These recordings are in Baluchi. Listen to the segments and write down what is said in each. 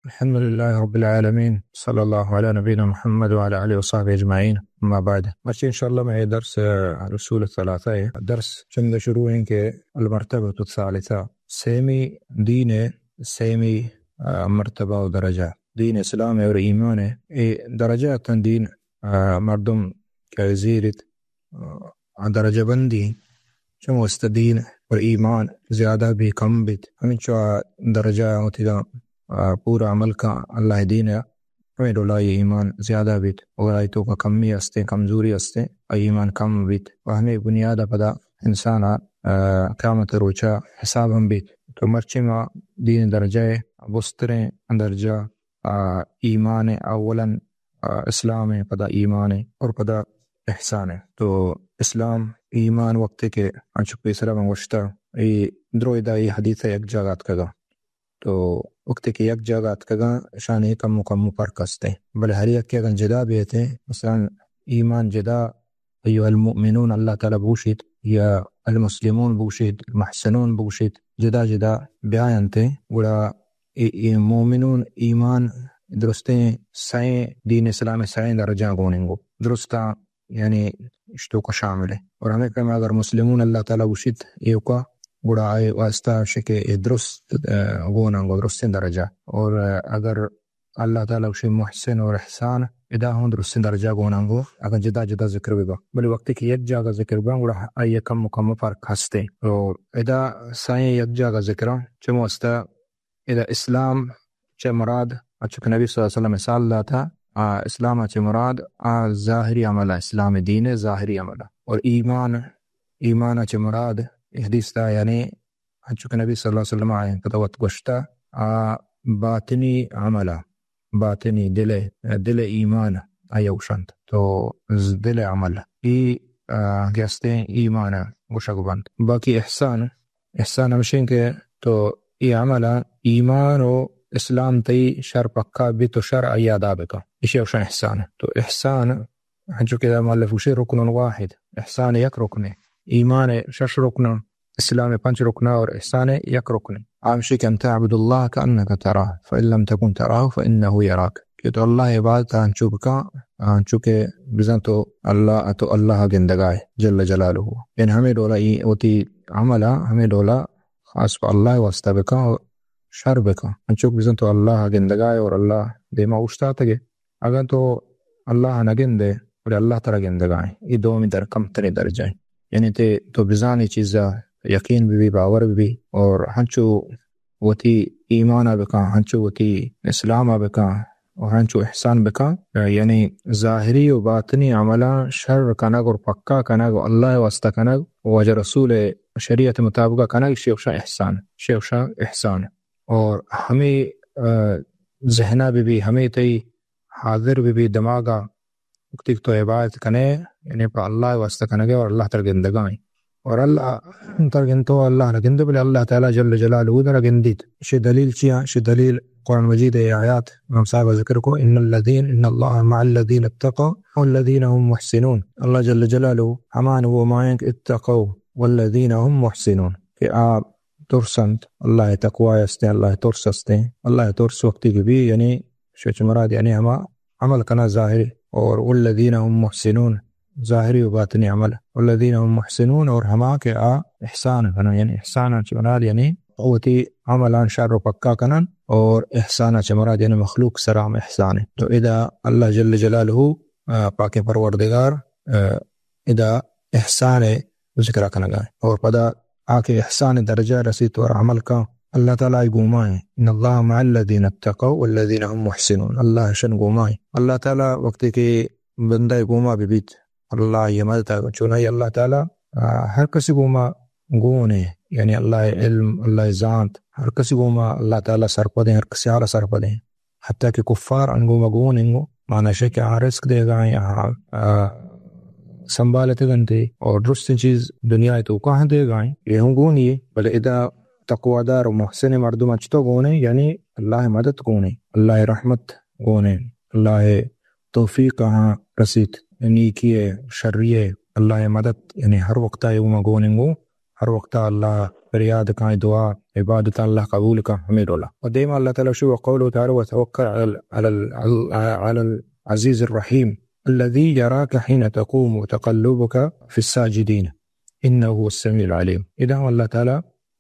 الحمد لله رب العالمين، صلى الله على نبينا محمد وعلى آله وصحبه أجمعين، أما بعد. مرچی إن شاء الله مئے درس، آ، الأصول الثلاثة ئے درس چنگ شروع ایں کہ المرتبة الثالثة، سیمی دین ئے، سیمی، آ، مرتبہ و درجہ، دین اسلام ئے اور ایمان ئے، اے درجہ تن دین، آ، مردم کہ زیرت، آ، درجہ بندی، چون واسطہ دین اور ایمان زیادہ بھی کم بیت، ہمینچو آ درجہ وتی دا، آ، پورا عمل کا اللہ دین ئے، ہمے ڈولا آئی ایمان زیادہ بیت، اور آئی توکا کمی ہستیں، کمزوری ہستیں، آئی ایمان کم بیت، و ہمے بنیاد پدا انسان آ، آ، قیامت روچا حساب ہم بیت۔ تو مرچی ما دین درجہ ئے، بستریں درجہ، آ، ایمان ئے، اولاً، آ، اسلام ئے، پدا ایمان ئے، اور پدا احسان ئے۔ تو اسلام، ایمان وقتے کہ انچو پیسرا من گوشتا، اے درو ادا اے حدیث ئے یک جاگہ اتکگا۔ تو وقتے کہ یک جاگہ اتکگاں، اشانی کم و کم و فرق ہستیں۔ بلے ہر یکے اگاں جدا بیتیں، مثلاً ایمان جدا، ایھا المؤمنون اللہ تعالیٰ بوشیت، یا المسلمون بوشیت، المحسنون بوشیت، جدا جدا بیاینتیں، گڑا اے، اے مومنون ایمان درستیں سئیں دین اسلام سئیں درجہ گوننگو۔ درستاں یعنی اشتوکا شامل ئے۔ اور ہمے پیما اگر مسلمون اللہ تعالیٰ گوشیت ایوکا، گڑا آئی واسطہ شکے اے درست، آ، گوننگو درستیں درجہ۔ اور، آ، اگر اللہ تعالیٰ گوشی محسن اور احسان، ادا ہوں درستیں درجہ گوننگو، اگر جدا جدا ذکر ببا۔ بلے وقتی کہ یک جاگہ ذکر ببا، گڑا آئی کم و کم فرق ہستے۔ اور ادا سائیں یک جاگہ ذکر، چہ واسطہ ادا اسلام چہ مراد، انچو کہ نبی صلی اللہ علیہ وسلم مثال داتا، آ، اسلام چہ مراد آ ظاہری عمل، اسلام دین ظاہری عمل۔ اور ایمان، ایمان چہ مراد حدیث دا، یعنی انچو کہ نبی صلی اللہ علیہ وسلم آئیں پدا وت گوشتا، آ باطنی عمل، باطنی دل، دل ایمان آیا گوشنت۔ تو دل عمل ای، آ، کہ ہستیں ایمان گوشگ بنت۔ باقی احسان، احسان ہمشیں کہ تو اے عمل ایمان و اسلام تئی شر پکا بیت و شر آئی ادا بکن۔ ایشی اوشان احسان۔ تو احسان، ہنچو کہ مؤلف گوشی، رکن واحد۔ احسان یک رکنے۔ ایمان شش رکن، اسلام پنچ رکن اور احسان یک رکنے۔ آ ہمشی کہ ان تعبد اللہ کأنک تراہ فإن لم تکن تراہ فإنہ یراک۔ کہ تو اللہ عبادت انچو بکن، انچو کہ بزاں تو اللہ، تو اللہ گندگائے جل جلالہ۔ یعنی ہمے ڈولا ای وتی عمل، ہمے ڈولا خاص پہ اللہ واسطہ بکن اور شر بکن۔ انچو کہ بزاں تو اللہ گندگائے اور اللہ دیما اوشتاتگے۔ اگاں تو اللہ نہ گندے، بلے اللہ ترا گندگائیں۔ ای دومی در کمتریں درجہ ہیں۔ یعنی تے تو بزاں ای چیزا یقین ببی، باور ببی اور ہنچو وتی ایمانا بکن، ہنچو وتی اسلاما بکن اور ہنچو احسان بکن۔ یعنی ظاہری و باطنی عملاں شر کنگ اور پکا کنگ و اللہ واسطہ کنگ، واجہ رسول شریعت مطابقہ کنگ، شیوشا احسان، شیوشا احسان۔ اور ہمے، آ، ذہنا ببی، ہمے تئی حاضر ببی دماغا، وقتی کہ تو عبادت کنے، یعنی پہ اللہ واسطہ کنگے اور اللہ تر گندگائیں۔ اور اللہ تر گندو، اللہ نہ گندو، بلے اللہ تعالیٰ جل جلالہ در گندیت۔ شی دلیل چیا؟ شی دلیل قرآن مجید ای آیات امام صاحب ذکر کو، ان الذین، ان اللہ مع الذین اتقوا والذین هم محسنون۔ اللہ جل جلالہ ہمان وہ مائیں کہ اتقوا والذین هم محسنون، کہ آ ترسنت، اللہ تقوی استیں، اللہ ترس استیں۔ اللہ ترس وقتی کہ بی، یعنی شچ مراد یعنی ہما عمل کنا ظاہری، اور والذین هم محسنون، ظاہری و باطنی عمل، والذین هم محسنون، اور ہما کہ آ احسان کنن، یعنی احسان چہ مراد یعنی وتی عملان شر و پکا کنن، اور احسان چہ مراد یعنی مخلوق سرا ہم احسان ہے۔ تو ادا اللہ جل جلالہ، آ، پاکیں پروردگار، آ، ادا احسان ذکر کنگا۔ اور پدا آ کہ احسان درجہ رسیت اور عمل کا، اللہ تعالیٰ ای گوما ہیں۔ ان اللہ مع الذین اتقوا والذین هم محسنون۔ اللہ شن گوما ہیں۔ اللہ تعالیٰ وقتی کہ بندہ گوما ببیت، اللہ ای مدد، چونائی اللہ تعالیٰ، آ، ہر کسی گوما گون ہیں۔ یعنی اللہ علم، اللہ زانت، ہر کسی گوما اللہ تعالیٰ سرپدیں، ہر کسی حال سرپدیں۔ حتیٰ کہ کفار انگو مگون انگو، مانا شے کہ آ رزق دیگائیں، آ، آ، سنبھالتے گنتے اور درستیں چیز دنیا تو کہاں دیگائیں، یہ ہوں گونی ہے۔ بلے ادا تقوادار و محسن مردم اچتو گونے، یعنی اللہ مدد گونے، اللہ رحمت گونے، اللہ توفیق ہاں رسیت، نیکی ہے، شری ہے، اللہ مدد، یعنی ہر وقت آئے گوما گون انگو، ہر وقت اللہ فریاد کاں، دعا، عبادت اللہ قبول کاں، ہمیں ڈولا۔ و دیما اللہ تعالی شو قوله تعالی: وتوکل علی ال-، علی ال-، علی العزیز الرحیم الذی یراک حین تقوم وتقلبک فی الساجدین انه هو السمیع العلیم۔ ادا ہم اللہ تعالی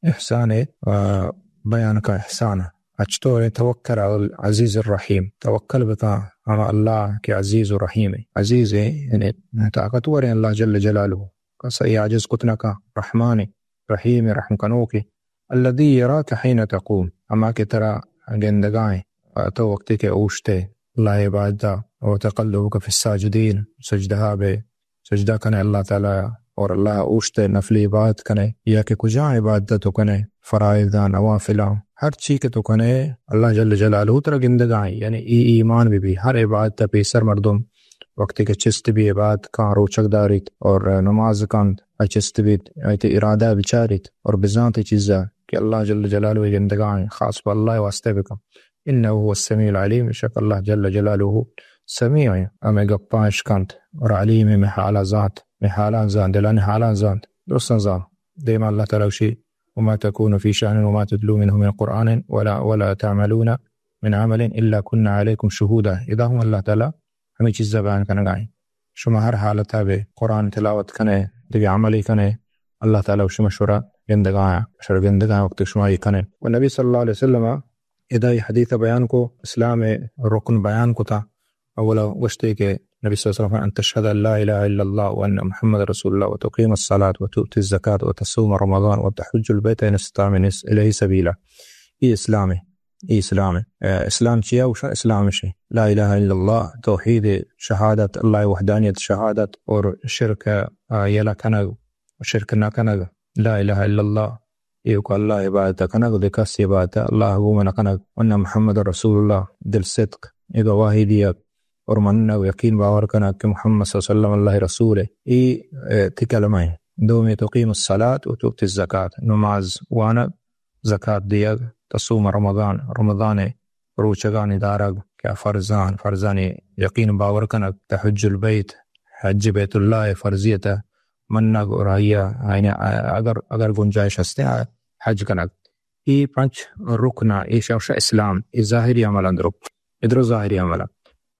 احسان ءِ، آ، بیان کا احسان ءِ۔ اچ تو توکل علی العزیز الرحیم، توکل بکاں ہما اللہ کہ عزیز و رحیم ہے۔ عزیز ہے، یعنی طاقتور ہے اللہ جل جلالہ، کسا عاجز کت نہ کا، رحمان ہے، رحیم ہے، رحم کنوک ہے۔ الذی یراک حین تقوم، ہما کہ ترا گندگائیں، آ، تو وقتی کہ اوشتے اللہ عبادت، و تقلبک فی الساجدین، سجدہ بے سجدہ کنے اللہ تعالی اور اللہ اوشتے نفلی عبادت کنے یا کہ کجا عبادت تو کنے، فرائضاں، نوافلاں، ہر چی کہ تو کنے اللہ جل جلالہ ترا گندگائیں۔ یعنی ای ایمان بی بی ہر عبادت پیسر مردم وقتی کہ چست بی عبادت کاں، روچگ داریت اور نماز کاں، ای چست بیت، ای تے ارادہ بچاریت اور بزانت چیزا کہ اللہ جل جلالہ گندگائیں، خاص پہ اللہ واسطے بکن۔ انه هو السمیع العلیم، شک اللہ جل جلالہ سمیع ہیں، ہمیں گپاں اشکنت، اور علیم ہیں، میں حالاں زانت، میں حالاں زانت، دلانی حالاں زانت، درستاں زانت۔ دیما اللہ تعالی وشی: وما تكون في شأن وما تتلو منه من قرآن ولا، ولا تعملون من عمل إلا كنا عليكم شهودا۔ ادا ہم اللہ تعالی ہمیں چیزا بیان کنگائیں۔ شما ہر حالتا بے قرآن تلاوت کنے، دگہ عملی کنے، اللہ تعالی شما شرا گندگایا، شرا گندگایا وقت شما یہ کنے۔ و نبی صلی اللہ علیہ وسلم ادا یہ حدیث بیان کو، اسلام رکن بیان کو تا۔ اولا گوشتے کہ نبی صلی اللہ علیہ وسلم: ان تشهد ان لا اله الا الله وان محمد رسول الله وتقيم الصلاة وتؤتي الزكاة وتصوم رمضان وتحج البيت ان استطعت اليه سبيلا۔ یہ اسلام ہے، یہ اسلام ہے۔ اے، اسلام چیا وشا؟ اسلام شے لا الہ الا اللہ، توحید شہادت، اللہ وحدانیت شہادت اور شرک، آ، یلا کنگ، شرک نہ کنگ، لا الہ الا اللہ، ایوک اللہ عبادت کنگ، دے کس عبادت اللہ گوما نہ کنگ، وان محمد رسول اللہ، دل صدق، اے گواہی دیگ اور منگ، یقین باور کنگ کہ محمد صلی اللہ علیہ وسلم اللہ رسول ہے۔ ای، اے، تی کلمہ ہیں۔ دومی تقیم الصلاة و تؤتی الزکاة، نماز وانگ، زکات دیگ، تصوم رمضان، رمضان روچگانی دارگ کہ فرضان، فرضانی یقین باور کنگ، تحج البیت، حج بیت اللہ فرضیت منگ اور آئی ء، آئی ء اگر، اگر گنجائش ہستیں، آ، حج کنگ۔ ای پنچ رکن ء، ای شوش اسلام، ای ظاہری عمل اندرو، ادرو ظاہری عمل۔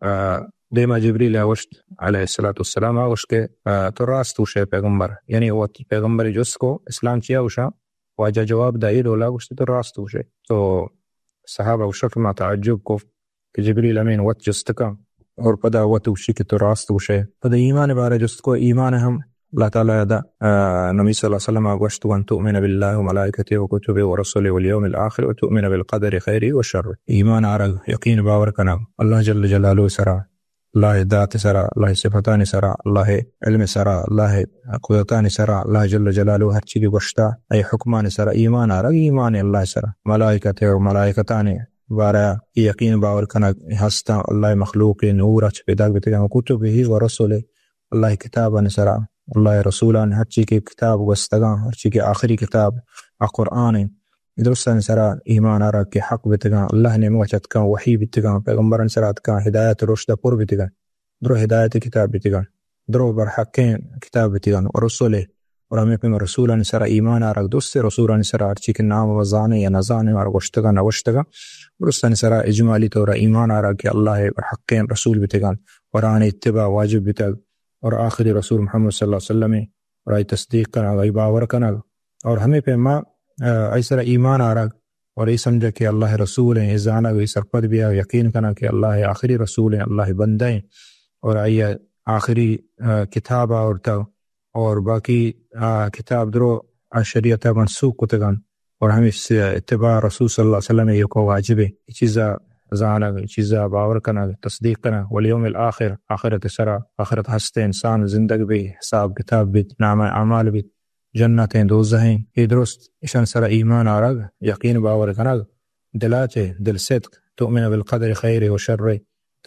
آ، دیما جبریل ء گوشت، علیہ الصلوۃ والسلام، آ گوشت کہ، آ، تو راست گوشے پیغمبر، یعنی وت پیغمبر جست کو اسلام چیا گوشا؟ واجہ جواب دا، اے ڈولا گوشت تو راست گوشے۔ تو صحابہ گوشت کہ ما تعجب کو کہ جبریل امین وت جست کن اور پدا وت گوشی کہ تو راست گوشے۔ پدا ایمان بارے جست کو، ایمان ہم اللہ تعالی دا، آ، نبی صلی اللہ علیہ وسلم گوشت، وان تؤمن باللہ و ملائکتہ و کتبہ و رسلہ والیوم الآخر و تؤمن بالقدر خیرہ و شرہ۔ ایمان آرگ، یقین باور کنگ اللہ جل جلالہ سرا، اللہ ذات سرا، اللہ صفتانی سرا، اللہ علم سرا، اللہ قدرتانی سرا، اللہ جل جلالہ ہر چیزی گوشتا، ای حکمانی سرا ایمان آرگ، ایمان اللہ سرا، ملائکت و ملائکتانی بارا یقین باور کنگ ہستا، اللہ مخلوق نور اچ پیدا بیتگا، کتبہ و رسلہ، اللہ کتابانی سرا، اللہ رسولان ہر چی کہ کتاب گوستگا، ہر چی کہ آخری کتاب آ قرآن ہے۔ درستانی سرا ایمان آرگ کہ حق بیتگاں، اللہ نیمگا چتکاں، وحی بیتگاں، پیغمبرانی سرا اتکاں، ہدایت رشد پر بیتگاں، درو ہدایت کتاب بیتگاں، درو برحقیں کتاب بیتگاں، و رسول، اور ہمیں پیم رسولانی سرا ایمان آرگ، درست رسولانی سرا ہرچی کہ نام و زانے یا نزانے مارا گوشتگاں، نوشتگاں، درستانی سرا اجمالی طور ایمان آرگ کہ اللہ برحقیں رسول بیتگاں، اور آنی اتباع واجب بیتگ، اور آخری رسول محمد صلی اللہ علیہ وسلم اور آئی تصدیق کنگ، آئی باور کنگ، اور ہمیں پیما، آ، آئی سرا ایمان آرگ، اور اے سمجھا کہ اللہ رسول ہیں، اے زانگ، اے سرپد بیا، یقین کنگ کہ اللہ آخری رسول ہیں، اللہ بندہ ہیں، اور آئی آخری، آ، کتاب آورتا، اور باقی، آ، کتاب درو آ شریعت منسوخ کتگان۔ اور ہمیں س-، اتباع رسول صلی اللہ علیہ وسلم ایوکا واجب ہے۔ اے چیزا زانگ، اے چیزا باور کنگ، تصدیق کنگ، والیوم الآخر، آخرت سرا، آخرت ہست، انسان زندگ بی، حساب کتاب بیت، نامہ اعمال بیت، جنت ہیں، دوزہ ہیں، اے درست اشان سرا ایمان آرگ، یقین باور کنگ، دلا چے، دل صدق، تؤمن بالقدر خیرہ و شرہ،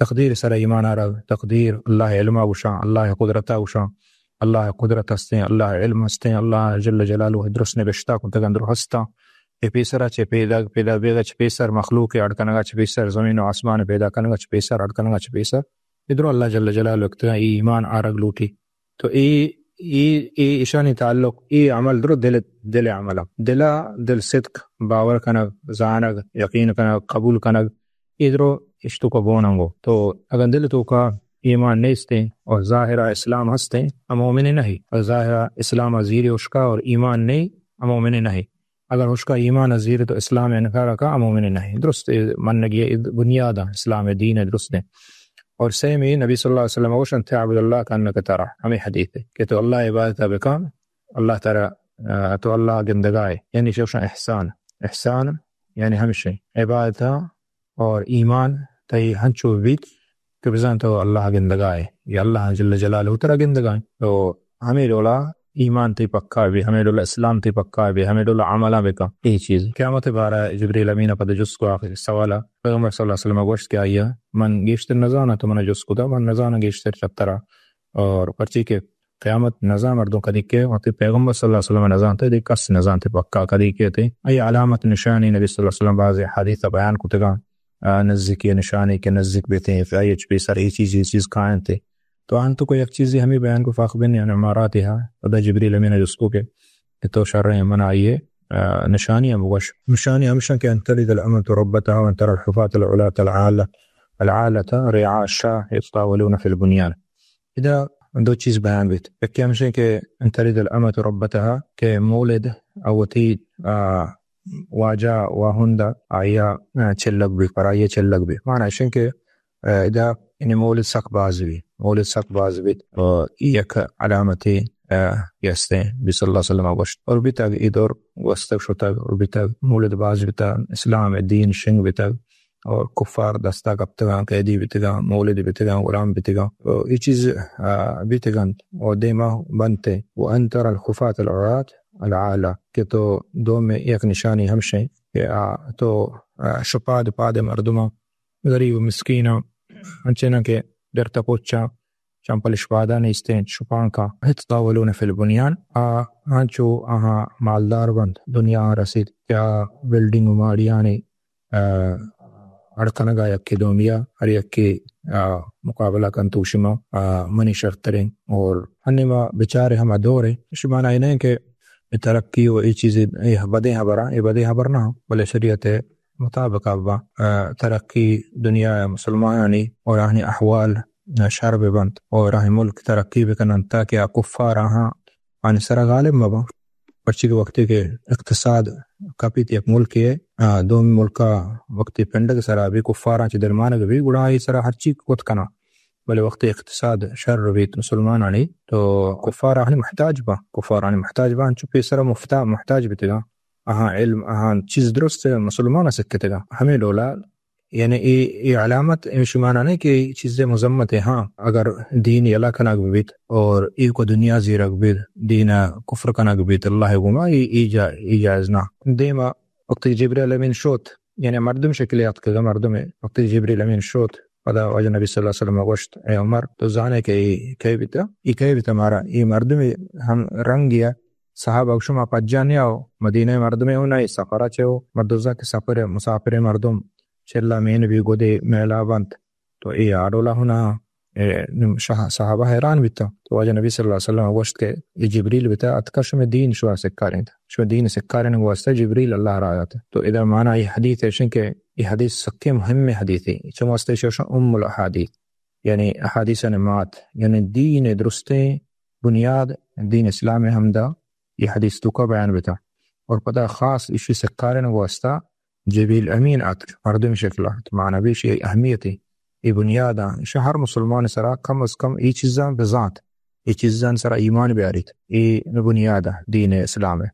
تقدیر سرا ایمان آرگ، تقدیر اللہ علما گوشاں، اللہ قدرتا گوشاں، اللہ قدرت ہستیں، اللہ علم ہستیں، اللہ جل جلالہ درست نبشتہ کتگاں، درو ہستاں۔ اے پیسرا چہ پیداگ، پیدا بیگا چہ پیسر، مخلوق اڈ کنگا چہ پیسر، زمین و آسمان پیدا کنگا چہ پیسر، اڈ کنگا چہ پیسر، اے درو اللہ جل جلالہ کتگاں، اے ایمان آرگ لوٹی۔ تو اے ای، ای ایشانی تعلق، ای عمل درو دل، دل عمل، دل، دل صدق، باور کنگ، زانگ، یقین کنگ، قبول کنگ، ای درو اشتو کو بوننگو۔ تو اگر دل تو کا ایمان نیستیں اور ظاہر اسلام ہستیں، ہم مومن نہیں۔ اور ظاہر اسلام زیر اشکا اور ایمان نہیں، ہم مومن نہیں۔ اگر اشکا ایمان زیر تو اسلام انکار کا، ہم مومن نہیں۔ درست منگی بنیاد اسلام دین درست ہے۔ اور سیمی نبی صلی اللہ علیہ وسلم گوشن، تعبد اللہ کانک ترا، ہمیں حدیث ہے کہ تو اللہ عبادت بکن، اللہ ترا، آ، تو اللہ گندگائے، یعنی شوشن احسان، احسان یعنی ہمشہ عبادت اور ایمان تئی ہنچو بیت کہ بزاں تو اللہ گندگائے یا اللہ جل جلالہ ترا گندگائے۔ تو ہمیں ڈولا ایمان تئی پکا بی، ہمیں ڈولا اسلام تئی پکا بی، ہمیں ڈولا عملہ بکن۔ اے چیز قیامت بارہ جبریل امین پد جست کو آخری سوالہ۔ پیغمبر صلی اللہ علیہ وسلم گوشت کہ آئیا من گیشتر نزانہ تو من جست کو دا، من نزانہ گیشتر چترا۔ اور پرچی کہ قیامت نزان مردم کدی کہ وقتی پیغمبر صلی اللہ علیہ وسلم نزانتے، دی کس نزانتے پکا کدی کہ تے۔ ای علامت نشانی نبی صلی اللہ علیہ وسلم بعض حدیث بیان کتگا، آ، نزدیکی نشانی کہ نزدیک بیتے، ای چ پیسر ای چیز، ای چیز کائنتے۔ تو آن تو کوئی یک چیزی ہمیں بیان کو فاخبرنی عن اماراتها، پدا جبریل امین جست کو کہ تو شر ہیں من آئیے، آ، نشانی ہم گوش۔ نشانی ہمشن کہ ان تلد الامة ربتها وان ترى الحفاة العلاة العالة، العالة رعاء الشاة يتطاولون في البنيان۔ ادا دو چیز بیان بیت۔ یکی ہمشیں کہ ان تلد الامة ربتها، کہ مولد او وتی، آ، واجہ واہند آئیا، آ، چلگ بی، پر آئیا چلگ بی۔ معنی اشیں کہ، آ، ادا یعنی مولد سک باز بی، مولد سک باز بیت۔ و یک علامتی، آ، یستے بی صلی اللہ علیہ وسلم گوشت۔ اور بیتگ ای دور گوستگ شتگ اور بیتگ مولد باز بیتگ، اسلام دین شنگ بیتگ۔ اور کفار دستا کپتگاں، قیدی بیتگاں، مولد بیتگاں، غلام بیتگاں۔ و ای چیز، آ، بیتگنت و دیما بنتے۔ و ان ترى الحفاة العراة العالة، کہ تو دومی یک نشانی ہمشیں کہ آ، تو، آ، شپاد پاد مردماں، غریب و مسکیناں، انچناں کہ درتہ پچاں، چمپل شپاداں نیستیں، شپانکاں، يتطاولون في البنيان، آ، انچو آہاں مالدار بنت، دنیا رسید، کہ آ بلڈنگ و ماڑیانی آ، اڑ کنگا یکے دومیا، ہر یکے، آ، مقابلہ کنت و شما، آ، منی شرتریں۔ اور ہنی ما بچارے ہما دورے، شما نہ انہیں کہ ترقی و ای چیزیں، ای بدیں خبراں، ای بدیں خبر نہ، بلے شریعت مطابق ابا، آ، ترقی دنیا مسلمانانی اور آہنی احوال، آ، شر ببنت اور آہنی ملک ترقی بکننت تاکہ آ کفار آہاں آنی سرا غالب مباں۔ پرچی کہ وقتی کہ اقتصاد کپیت یک ملکے، آ، دومی ملکا وقتی پنڈگ سرا بی، کفاراں چہ دلمانگ بی، گڑا آئی سرا ہرچی کت کناں۔ بلے وقتی اقتصاد شر بیت مسلمانانی، تو کفار آہانی محتاج باں، کفار آہانی محتاج باں، انچو پیسرا مفتا محتاج بیتگاں۔ آہاں علم، آہاں چیز درست مسلمان سکتگاں۔ ہمیں ڈولا یعنی اے، اے علامت اے شمانا نہ کہ اے چیزے مذمت ہے۔ ہاں، اگر دین یلا کنگ بیت اور اے کو دنیا زیرگ بیت، دین کفر کنگ بیت، اللہ گما اے، اے جا-، اے جائز نہ۔ دیما وقتی جبریل امین شوت، یعنی مردم شکلی اتکگا مردم، وقتی جبریل امین شوت، پدا واجہ نبی صلی اللہ علیہ وسلم گوشت، اے عمر، تو زانے کہ اے کئے بیتا؟ اے کئے بیتا مارا؟ اے مردم ہم رنگیا، صحابہ شما پجا نیاؤ، مدینہ مردم ہو نہ، سفرا چے ہو، مردوزا کہ سفر مسافر مردم چلا مین بی گدے میلا بنت۔ تو اے آ ڈولا ہنا، اے، شاہ-، صحابہ حیران بیتا۔ تو واجہ نبی صلی اللہ علیہ وسلم گوشت کہ اے جبریل بیتا، اتکا شمے دین شما سکارینت۔ شمے دین سکارینگ واسطہ جبریل اللہ را آیات۔ تو ادا معنی اے حدیث ایشن کہ اے حدیث سکے مہم حدیث ہے۔ چم واسطہ ایشی ام الاحادیث، یعنی احادیث مات، یعنی دین درستیں بنیاد دین اسلام ہمدا اے حدیث توکا بیان بیتا۔ اور پدا خاص ایشی سکارینگ واسطہ جبریل امین آتک، مردم شکل آتک، معنی بیش اے اہمیت ہے، اے بنیاد آ، ایشی ہر مسلمان سرا کم از کم اے چیزاں بزانت، اے چیزاں سرا ایمان بیاریت، اے بنیاد آ دین اسلام ہے۔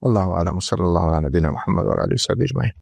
واللہ اعلم، صلی اللہ علی نبینا محمد وعلی آلہ وصحبہ اجمعین۔